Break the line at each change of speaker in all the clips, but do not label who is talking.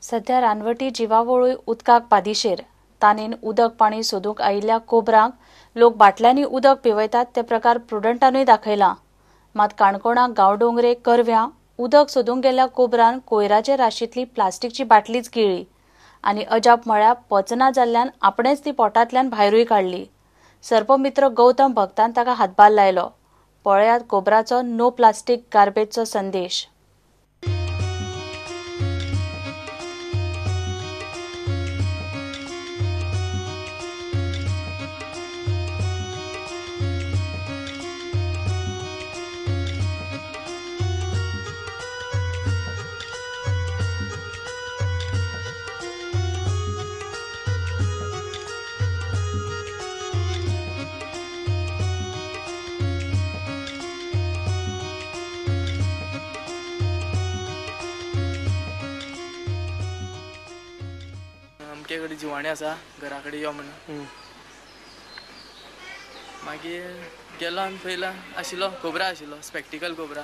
सध्या रानवटी जिवावळूय उदकाक पादिशेर. तानेन उदक पाणी सोदूंक आयिल्ल्या कोबरांक लोक बाटल्यांनी उदक पिवयतात ते प्रकार प्रुडंटानूय दाखयला. मात काणकोणा गांवडोंगरे करव्यां उदक सोदूंक गेल्ल्या कोबरान कोयराचे राशींतली प्लास्टिकची बाटलीच गिळ्ळी आनी अजाप म्हळ्यार पचना जाल्ल्यान आपणेच ती पोटांतल्यान भायरूय काडली. सर्पमित्र गौतम भक्तान ताका हातभार लायलो. पळयात कोबराचो नो प्लास्टीक गार्बेजचो संदेश.
अमके कडेन जिवाणें आसा घरा कडेन यो म्हणून. मागीर गेलो आनी पयला आशिल्लो कोबरा आशिल्लो, स्पेक्टिकल कोबरा.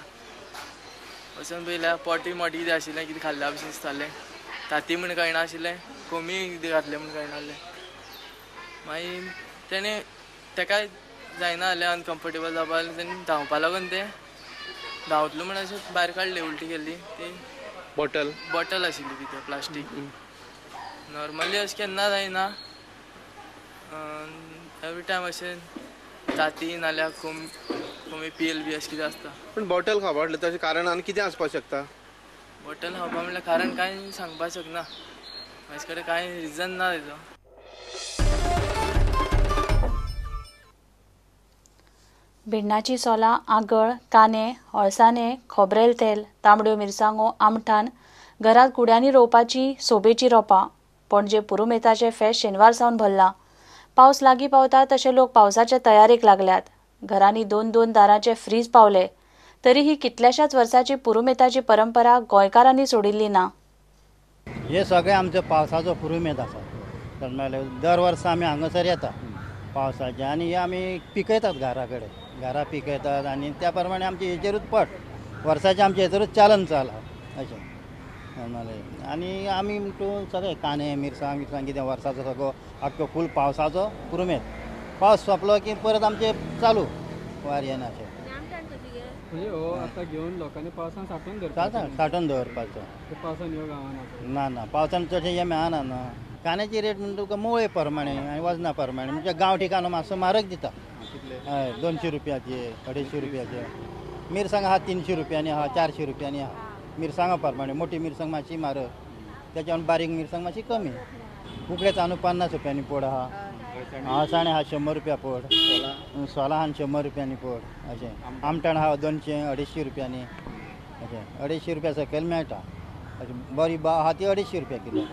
वचून पयल्या पोटी मोटी कितें आशिल्लें, कितें खाल्ल्या भशेन दिसतालें. ताती म्हण कळना आशिल्लें, कोमी कितें घातलें म्हण कळना आसलें. मागीर तेणें तेकाय जायना जालें, अनकम्फर्टेबल जावपा लागलें. तेणें धांवपा लागून तें धांवतलो म्हण अशें भायर काडलें, उलटी केल्ली ती
बॉटल
बॉटल आशिल्ली भितर प्लास्टीक. नॉर्मली अशें केन्ना जायना, एवरी टायम अशें ताती नाल्यार कोमी पियल बी अशें कितें आसता.
पूण बॉटल खावपा म्हटलें तशें कारण आनी कितें आसपाक शकता?
बॉटल खावपा म्हणल्यार कारण कांय सांगपाक शकना, म्हाजे कडेन कांय रिजन ना तेजो.
भिण्णाची सोलां, आगळ, कांदे, हळसाणे, खोबरेल तेल, तांबड्यो मिरसांगो, आमठाण घरांत कुड्यांनी रोवपाची सोबेची रोपां. पणजे पुरुमेताचें फेस्त शेनवार सावन भरलां. पावस लागीं पावता तशे लोक पावसाचे तयारेक लागल्यात. घरांनी दोन दोन दारांचे फ्रीज पावले तरी ही कितल्याशाच वर्साची पुरुमेताची परंपरा गोंयकारांनी सोडिल्ली ना.
हे सगळे आमचो पावसाचो पुरुमेत आसा. दर वर्सा आमी हांगासर येता पावसाचे आनी हे आमी पिकयतात घरा कडेन, घरा पिकयतात आनी त्या प्रमाणे आमचे हेजेरूच पट वर्साचे आमचे हेजेरूच चालन चला अशें. आनी आमी म्हणटू सगळे कांदे मिरसांग मिरसांग कितें वर्साचो सगळो आख्खो फूल पावसाचो पुरुमेत. पावस सोंपलो की परत आमचे चालू वारयेन अशें. सांठोवन दवरपाचो ना ना पावसान चडशें हें मेळना न्हू. कांद्याची रेट म्हणटा तुका मोळे प्रमाणे आनी वजना प्रमाणे, म्हणजे गांवठी कांदो मातसो म्हारग दिता, हय 200 रुपयाचे 250 रुपयाचे. मिरसांग आहा 300 रुपयांनी आहा, 400 रुपयांनी आहा मिरसांगा प्रमाणे. मोठी मिरसांग मातशी म्हारग, त्याच्यावर बारीक मिरसांग मातशी कमी. उकड्या तांदूळ 50 रुपयांनी पोड आहा, अळसाणे आहा 100 रुपया पोड, सोलां आहा 100 रुपयांनी पोड अशें. आमटाण आहा 200 250 रुपयांनी अशें. 250 रुपया सकयल मेळटा अशें. बरी बा आहा ती 250 रुपया किलो.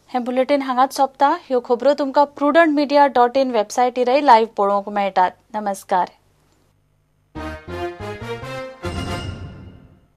हें बुलेटीन हांगाच सोंपता. ह्यो खबरो तुमकां prudentmedia.in वेबसायटीरय लायव्ह पळोवंक मेळटात. नमस्कार.